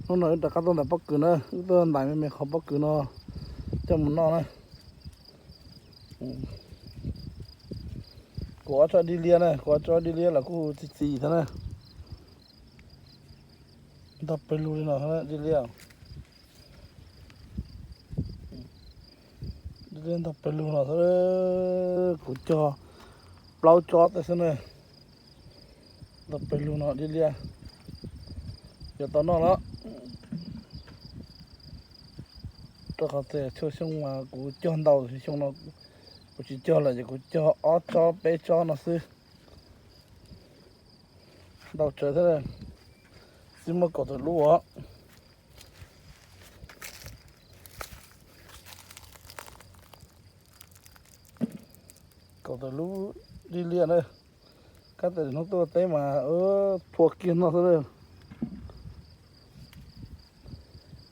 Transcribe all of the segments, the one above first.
Hnub no wb rov qab tuaj ntawm pob kws na, wb tuaj ntais me me qhov pob kws no coj mus noj na. Kuv ob tsob dib liab na, kuv ob tsob dib liab los kuj txi txiv thiab na. Ntog pawg lug li no dib liab. Dib liab ntog pawg lug no xwb, kuv cog plaub tsob tej xwb na. Ntog pawg lug no dib liab. Yuav tau noj los. Rau qhov tias txhua xyoo mas kuv cog ntau, xyoo no kuv tsis cog lawm ces kuv cog ob tsob peb tsob no xwb. Ntau tsawv thiab, tsis muaj kaum tawm lub os. Kaum tawm lub dib liab na. Kab tes hnub tuaj teb mas phua kiag no xwb na.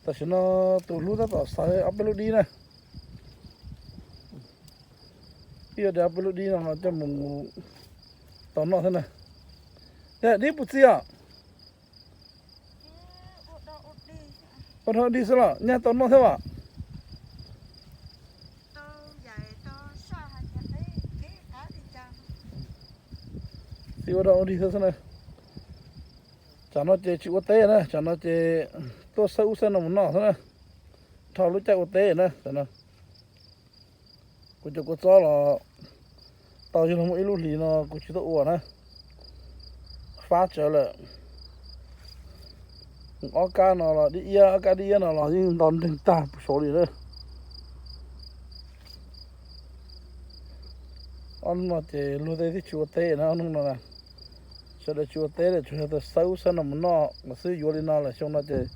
Tam sim no tus hlub tab tom xaiv ob peb lub dib na. Ib yam de ob peb lub dib no coj mus tau noj thiab na. Dib puas txi os? Ua dhau dig xwb los nyaj tau noj thiab as? Txi ua dhau dig thiab xwb na. Tsam no ces tsis ua teb na, tsam no ces tuaj xawb ub xawb no mus noj xwb na. Dhau lub caij ua teb na. Kuv cov kua txob los tau yog muaj ib lub hlis no kuv tsis tuaj ua na, fab tsawv lawm. Ob kab no los dib iab, ob kab dib iab no los yeej nto nreeg tag puag saud li na. Ob hnub no ces luag tej twb tsis ua teb na, ob hnub no na. Sawv daws tsis ua teb li, tsuas yog tuaj xawb ub xawb no mus noj los xwb, yuav li no lawm xyoo no ces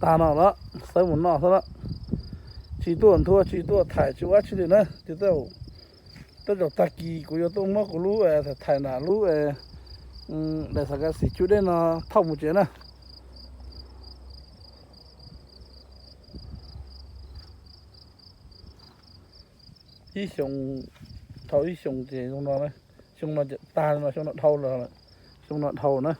tag no lawm, xawb mus noj xwb lawm. Tsis tuaj nthua, tsis tuaj thaim, tsis ua dab tsi li na. Ces tej zaum tag kis kuv yuav tuaj muab kuv lub thaim nram lub daim xav kav xim cub dej no thauj mus tsev na. Ib xyoo, dhau ib xyoo ces xyoo no, xyoo no tag no, xyoo no dhau lawm, xyoo no dhau na.